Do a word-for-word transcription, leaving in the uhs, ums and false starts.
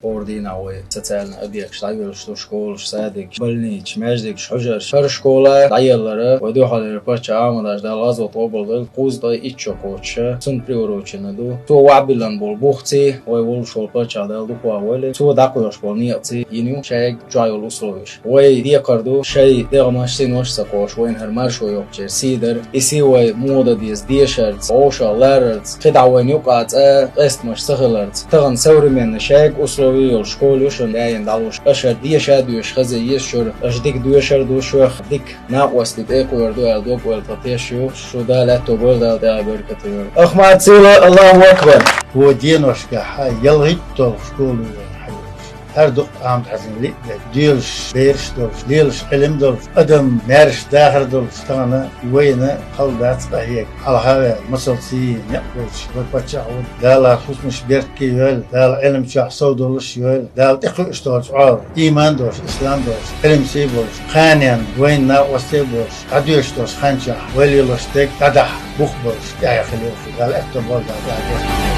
ХӀора дийнахь вай социальни объекташ дӀайоьллуш ду: школаш, садикаш, больницаш, маьждигаш, хьуьжараш. ХӀара школа дӀаеллара вай дуьххьарлера паччахь Ахьмадаш, Дала гӀазот къобалдойла, кхузткъе итт шо кхочуш, цунна приуроченный ду. Цо ваьхьа биллина болу бухций, вай волуш волу паччахь, Дала дукха вахавойла, цо дӀакхоьхьуш болу некъаций йина ю шайга чохь йолу условияш. Вай декхар ду шайн дегӀмаш, синош а ца кхоьхьуш, вайна хӀара маршо йоккхучеран сий дар. И сий вай муха дан деза? Дешарца, вовшах ларарца, кхидӀа вайна юкъахь цкъа къестамаш ца хиларца. Тахана современный шайга условия йолу школа ю шуна, даим дӀалуш. Аша хӀара деша а доьшуш хеза еза шуьра. Аша дика доьшур ду, шух дика накъостий тӀекхоьхьур ду аьлла дог-ойла тхан теш ю. Шу Дала аьтто бойла, Дала тӀехь беркате йойла. Ахмад, сила, Аллаху акбар! Вай деношкахь хьан ялхитталгӀа школа ю вайн хьан йолуш. ХӀара дукха Ахьмад-Хьаьжин лиъ дерг, доьлуш бераш долуш, лелаш Ӏилма долуш, адам маьрша дахар долуш, тахана вайна хала дац къахьега. Хьалха а ваьлла, масал ца йийна некъ болчу вай паччахь ву. Дала хӀусамаш беркате йойла, Дала Ӏилма чохь сов долуш йойла, Дала тӀекхуьуш долчу Ӏор, ийман долуш, ислам долуш, Ӏилма сий болуш, кханенна вайна накъостий болуш, дӀадоьшуш долуш хан чохь, вай лелош дерг дӀадахьа бух болуш, тӀаьхье хила йолуш, Дала аьтто бойла, Дала тӀаьхье.